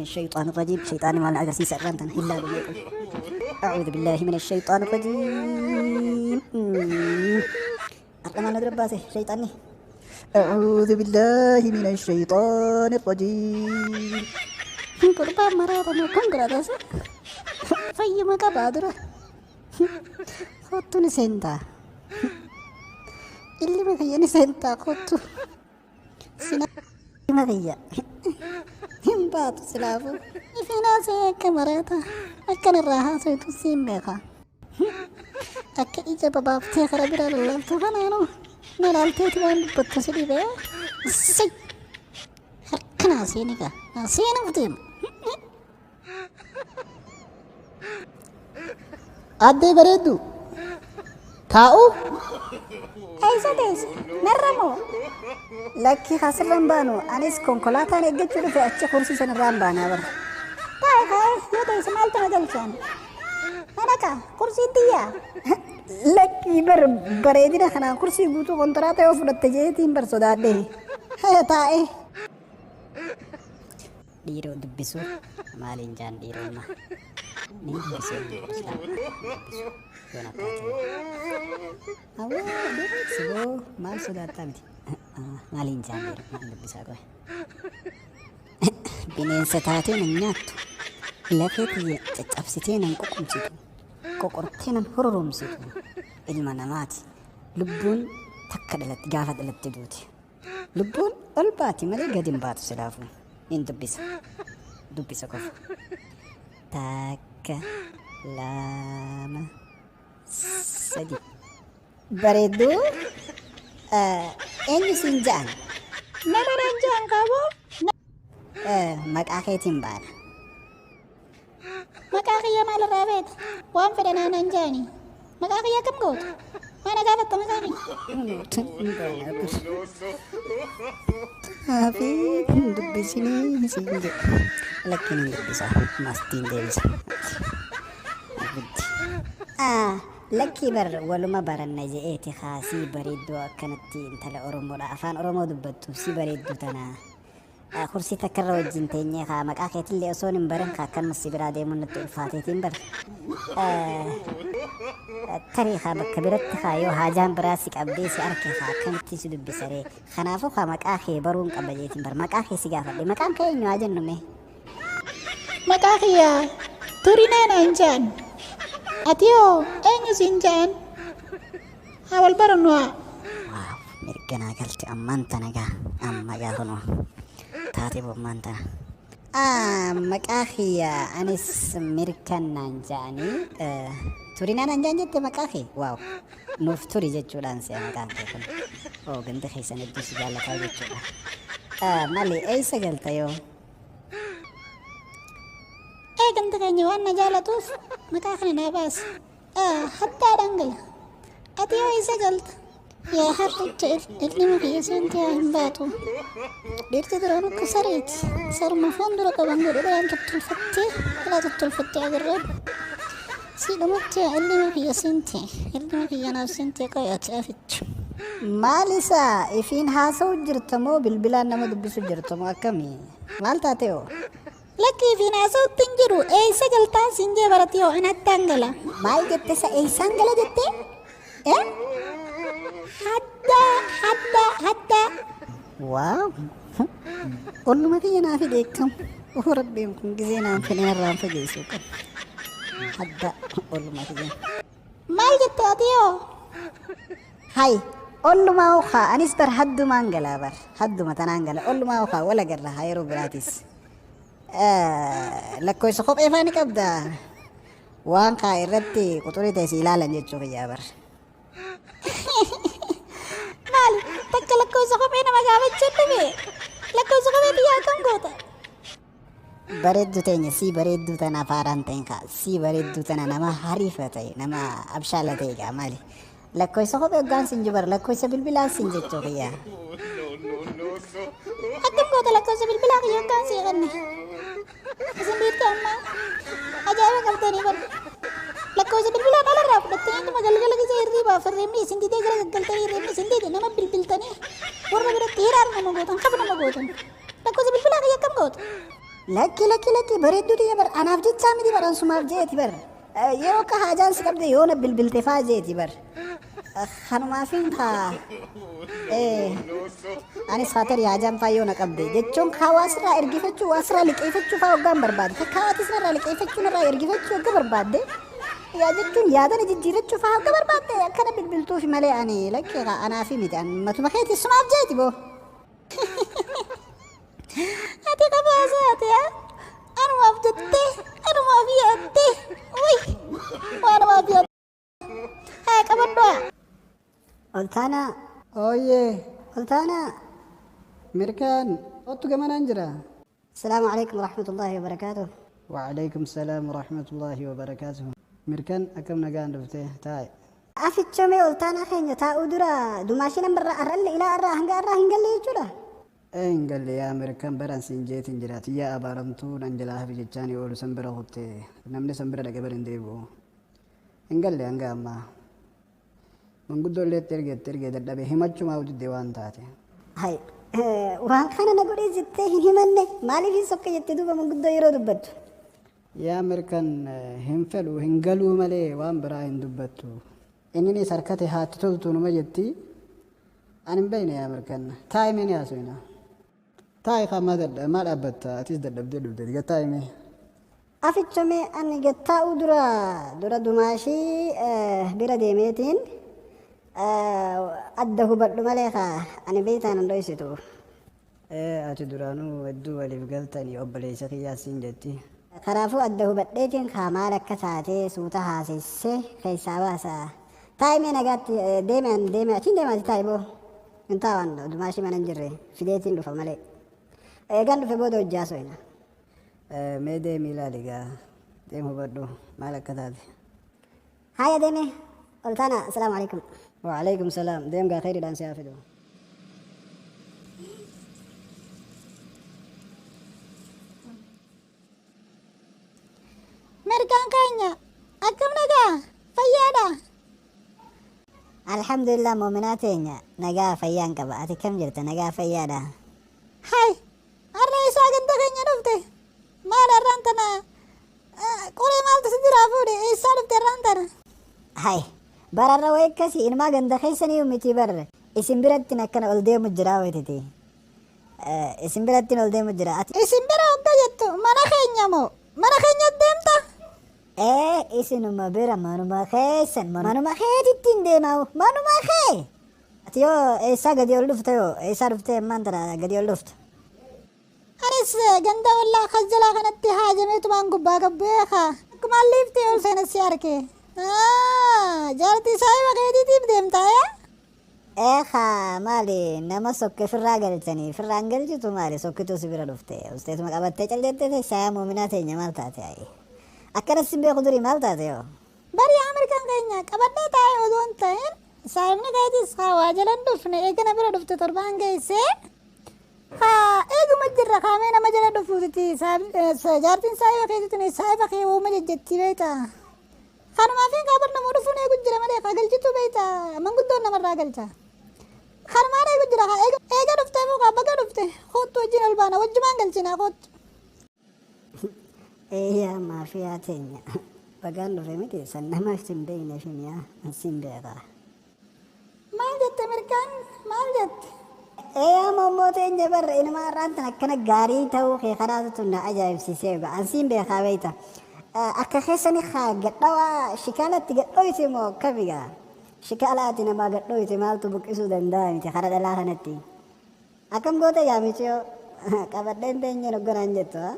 من الشيطان الرجيم. شيطان maal agarsiisa irraan tana hin laalu beeku. أعوذ بالله من الشيطان الرجيم. Har'a maal na dura baase shayxaanni? أعوذ بالله من الشيطان الرجيم. Gurbaan maraata moo konkolaataasa? Fayyuma qabaa dura. Kottu ni seentaa. Ilma kiyya ni seentaa kottu. Sina ilma kiyya. Hin baatu silaafuu. Ifinaasee akka maraata. Akkan irraa haasoitu siin beeka. Akka ija babaaftee kara biraa lallaaltu kanaanu na laalteeti waan dubbattu si dhibee. Si. Harka naa seeni gaa. Naa seenuuf deema. Addee bareeddu. Taa'u? Eessa teesse? Narra moo? Lakki asirra hin baanu. Anis konkolaataan eeggachuu dhufe achi kursii sana irraa hin baanaa bara. Taa'e kaa'e yoo teesse maaltu na galchaan? Mana kaa kursiin xiyyaa. Lakkii bar bareedina kanaan kursii guutuu kontiraata yoo fudhatte jeetiin bar sodaadhe. Taa'e. Dhiiroo dubbisu maaliin jaan dhiiroo amma? Ni dubbisee ni dubbisa. Dubbisu yoon akka ta'e. Awwaa siboo maal sodaattaa miti? Maaliin jaan dhiiroo maal dubbisaa qoe? Bineensa taatee nan nyaattu. Lafee tiyya caccabsitee nan ququmsitu. Qoqortee nan hororomsitu. Ilma namaati. Lubbuun takka dhalatti gaafa dhalatte duuti. Lubbuun ol baati malee gadi hin baatu silaafuu. Hin dubbisa. Dubbisa qofa. Takka, lama, sadi. Bareedduu eenyu siin ja'an? Nama nan ja'an qabu. Maqaa keetiin baana. Maqaa kiyya maalirraa beekta? Waan fedhan aanan ja'ani. Maqaa kiyya akkam gootu? Maana gaafatta maqaa kiyya? Fi hin dubbisinii siin jedhe. Lakkiin hin dubbisa. Mastiin deebisa. Lakkii bar waluma baranna je'eeti kaasii bareedduu akkanatti intala Oromoodha. Afaan Oromoo dubbattu si bareedduu tana. Kursii takkarra wajjin teenyee kaa maqaa keetillee osoo hin barin kaa akkanuma si biraa deemuun natti ulfaateetiin bar. Tarii kaa bakka biratti kaa yoo haajaan biraa si qabdee si arke kaa akkamitti si dubbisaree. Kanaafuu kaa maqaa kee baruun qaba jeetiin bar maqaa kee si gaafadhe. Maqaan kee eenyu haa jennu mee? Maqaa kiyya Turinaa naan ja'an. Ati hoo eenyu siin ja'an? Haa wal barannu haa. Waaw mirga naa galte ammaan tana gaa amma gaa kunoo taate ammaan tana. Maqaa kiyya anis mirkan naan ja'anii Turinaa naan ja'an jette maqaa kee? Waaw nuuf turi jechuudhaan si'a maqaan kee kun. Oo ganda keessan hedduu si jaallataa jechuudha. Mali eessa galta yoo? Ee ganda keenya waan na jaalatuuf maqaa kana naa baase. Hattaadhaan gala. Ati yoo eessa galta? Yaa harricha ilmi kiyya seentee hin baatu. Dhiirti duraan akka sareeti. Saruma fuuldura qaban godhu dhalaan tottolfattee dhalaa tottolfattee agarreen. Si dhumatti ilmi kiyya seentee ilmi kiyya naaf seentee qo'ate afichu. Maal isaa ifiin haasa'u jirta moo bilbilaan nama dubbisu jirta moo akkamii? Maal taate hoo? Lakkii fi haasa'utti hin jiru. Eessa galtaan siin jee barate yoo an hattaan gala. Maal jette sa eessaan gala jettee? Haddaa haddaa haddaa. Waaw! Olluma kiyya naa fide akkam. Oh rabbiin kun gizee naan fedhe narraan fageessuu qaba. Hadda olluma kiyya. Maal jette ati yoo? Hay ollumaa okaa anis bar haddumaan galaa bar hadduma tanaan gala ollumaa okaa wala garra haa yeroo biraatis. Lakkoofsa kophee faa ni qabda. Waan kaa irratti quxurii ta'e si ilaalan jechuu kiyyaa bar. Maali takka lakkoofsa kophee nama gaafachuu dhufe? Lakkoofsa kophee biyyaa akkam goota? Bareedduu teenya sii bareedduu tana faaraan ta'in kaa sii bareedduu tana nama hariifa ta'e nama abshaala ta'e gaa maali. Lakkoofsa kophee hoggaan sin jubar lakkoofsa bilbilaan sin jechuu kiyyaa. Akkam goota lakkoofsa bilbilaa kiyya hoggaan sii kenne? Isin dhiirti ammaa ajaa'iba qabdanii bar. Lakkoofsa bilbilaa dhalarraa fudhattanii dhuma galgala gisee hirriibaaf hirribni isin didee gara gaggaltanii hirribni isin dide nama bilbiltanii warra biratti hiraar nama gootan kafa nama gootan. Lakkoofsa bilbilaa kiyya akkam goota? Lakki lakki lakki, bareedduu tiyya, bar anaaf jechaa miti, bar ansumaaf jeeti bar. Yeroo akka haajaan si qabde yoona bilbilte faa jeeti bar. Kanumaafin kaa anis haa tarii haajaan faa yoona qabde jechuun kaa waa sirraa ergifachuu, waa sirraa liqeeffachuu faa hoggaan barbaade, takkaa waatis narraa liqeeffachuu, narraa ergifachuu hogga barbaadde, yaa jechuun yaadana jijjiirachuu faa hogga barbaadde akkana bilbiltuufi malee, ani lakki anaafi miti, an matuma keeti sumaaf jeeti boo. Ati qabaasaate haa? Anumaaf jettee, anumaaf yaaddee, wuy, waanumaaf yaaddee. Haa, qabadhu. Oltaanaa. Ooyyee. Oltaanaa. Mirkaan, ottu gamanaan jira. Asalaamu alaikum warahmatullaahi wabarakaatuh. وعليكم السلام ورحمة الله وبركاته. Mirkan, akkam nagaan dhufte? Taa'e. Afichomee, oltaanaa keenya, taa'uu dura dumaashii nambarraa arralle ilaa arraa hanga arraa hin galle jechuudha. Hin galle yaa Mirkan, baran siin jeetiin jira. Tiyyaa abaaramtuu nan jalaa hafi jechaanii oolu san bira kutte. Namni san bira dhaqe bira hin deebi'u. Hin galle hanga ammaa. Manguddoo illee itti erge, itti erge, dadhabe, himachumaa didde waan taate. Hai, waan kana na godhee jettee hin himanne, maaliif hin sokke jettee duuba manguddoo yeroo dubbattu? Yaa Mirkan, hin fedhu, hin galuu malee waan biraa hin dubbattu. Inninis harkate haatti toltu numa jetti. Ani hin beekne yaa Mirkan. Taa'imee ni haasofna. Taa'i kaa, maa dhaabbatta? Atis dadhabdee dhufte. Gad taa'imee. Afichomee, ani gad taa'uu dura dura dumaashii bira deemeetiin adda hubadhu malee kaa ani beektaan hin dhoysitu. Ati duraanuu hedduu waliif galtanii, obboleessa kiyyaa siin jetti. Kanaafuu adda hubadheetiin kaa maal akka taatee suuta haasessee keessaa baasa. Taa'imee nagaatti, deeme, an deeme, achiin deema, ati taa'i boo. Hin taa'an, dumaashii mana hin jirre fideetiin dhufa malee. Eegaan dhufe booda hojjaa so'ina. Mee deemi ilaali gaa. Deem, hubadhu maal akka taate. Haya, deeme oltaana, asalaamu alaikum. وعليكم السلام. Deem gaa, khayriidhaan si haa fidu. Mirkaan keenya, akkam nagaa fayyaadha? Alhamdulillah, moominaa teenya, nagaa fayyaan qaba. Ati kam jirta? Nagaa fayyaadha. Hai, har'a isaa ganda keenya dhufte? Maal har'aan tana qoree maaltu si jiraa fuudhe? Eessaa dhufte har'aan tana? Hai, bararra wayi akkasii ilmaa ganda keessanii miti bar, isin biratti akkana ol deemu jira wayititi. Isin biratti ol deemu jira. Ati Isin bira hogga jettu mana keenya moo mana keenya deemta? Ee, isinuma bira, manuma keessan, manuma keetitti hin deemamu, manuma kee. Ati yoo eessaa gadi ol dhufte, yoo eessaa dhufte ammaan tana gadi ol dhuftu? Anis ganda wallaa jalaa kanatti haajameetumaan gubbaa gabbee kaa akkumaan liiftee ol seenas si arke. Jaartii saahiba keetiitiif deemtaa yaa? Eekaa, maali nama sokke firraa galchanii firraan galchitu, maali sokkituu si bira dhufte usteetuma qabattee callettee teessaa? Moominaa teenya, maal taate? Ayi, akkanas sin beeku durii, maal taate yoo? Bari Ameerikaan keenya qabadhee taa'ee odoo hin ta'in, saahibni keetis haa waa jalan dhufne, eegana bira dhufte torbaan geessee haa eeguma jirra kaamee nama jala dhufuutiti jaartiin saahiba keetiitiin saahiba kee uuma jejjetti beekta. Kanumaaf hin qaabar nama dhufuun eegu jira malee haa galchitu beekta, manguddoon namarraa galcha. Kanumaan eegu jira, haa eega dhuftee moo kaa baga dhufte, kootu wajjin ol baana, wajjumaan galchina, kootu. Eeyyaa, maafiyaa teenya, bagaan dhufe miti, san nama sin beekne fimiyaa sin beekaa. Maal jette Mirkaan, maal jette? Eeyyaa, mommoo teenya, barra ilma har'aan tan akkana gaarii ta'uu kee kanaatu na ajaa'ibsiisee dhuga. Ansiin beekaa beekta. Akka keessani haa gadhawaa shikaalatti gadhooyte moo kamigaa? Shikaala ati namaa gadhooyte maaltu buqqisuu danda'a miti kara dhalaa kanatti. Akkam goota yaamichoo qabadheen teenyeen hogganaan jettu haa?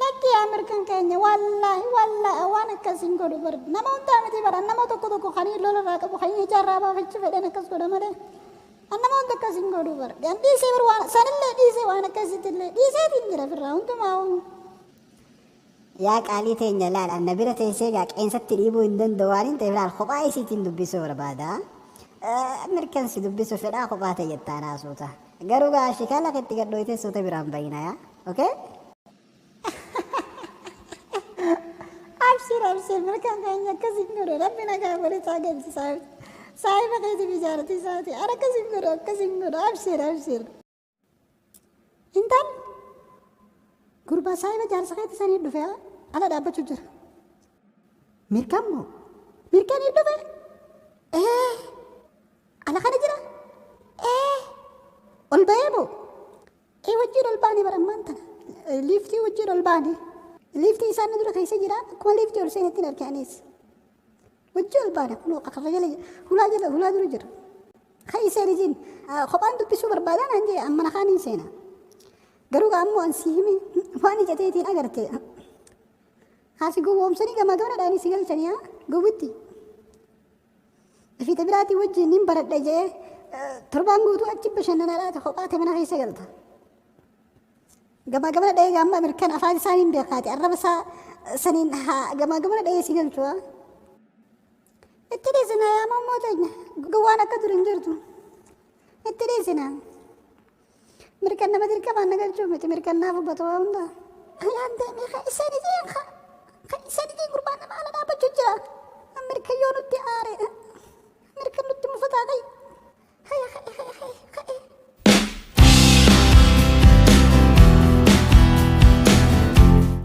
Lakki yaa Mirkan keenya, wallaahi wallaahi, waan akkasiin godhu bar nama hundaa miti bara, nama tokko tokko kan lola irraa qabu, kan ijaarraa baafachuu fedhan akkas godha malee. An nama hunda akkasiin godhu bar. Gan dhiisee bar, waan sanillee dhiisee, waan akkasittillee dhiiseetiin jira firraa hundumaa. Yaa qaalii teenya, laal, anna bira teessee gaa qeensatti dhiibuu hin danda'u waan hin ta'eef, laal, kophaa isiitiin dubbisuu barbaada. Mirkan si dubbisuu fedhaa, kophaa ta'e jettaa naasuuta. Garuu gaa shikaala keetti gadhooytee suuta biraan bayina yaa. Okay? Abshir, abshir, Mirkan keenya, akkasiin godhu, rabbi nagaa godhe isaa galchi saahiba keetiif ijaartii isaati. Ara akkasiin godhu, akkasiin godhu, abshir, abshir. Intal Gurbaa saahiba jaarsa keetti sanii dhufe ala dhaabbachuu jira. Mirkan moo? Mirkanii dhufe? Ee, ala kana jira? Ee, ol ba'ee moo? Ee, wajjin ol baane bara ammaan tana. Liiftii wajjin ol baane. Liiftii isaan dura keessa jira, akkuma liiftii ol seenettiin arge anis. Wajjin ol baane, kunoo karra jala, hulaa jala, hulaa dura jira. Kan iseen ijin kophaan dubbisuu barbaadan an jee amma nakaan hin seena. Garuu ammoo an si himi, waan ija teetiin agarte. Haasi gowwoomsanii gamaa gamana dhaanii si galchanii haa gowwitti. Fiita biraatii wajjin nin baradha jee torbaan guutuu achi bashannanaadhaa kophaa ta'e mana keessa galta. Gamaa gamana dhahee gaamma mirkan afaan isaaniin beekaati, arraba isaa saniin haa gamaa gamana dhahee si galchu haa. Itti dhiisina yaa mammoo teenya, gowwaan akka dur hin jirtu. Itti dhiisina. Mirkan nama dirqamaan na galchuu miti, mirkan naaf hubatu waa hundaa. Ayaan deemee kan isaan ijeen kan isaan ijeen gurbaan nama ala dhaabbachuu jira. Mirkan yoo nutti aare.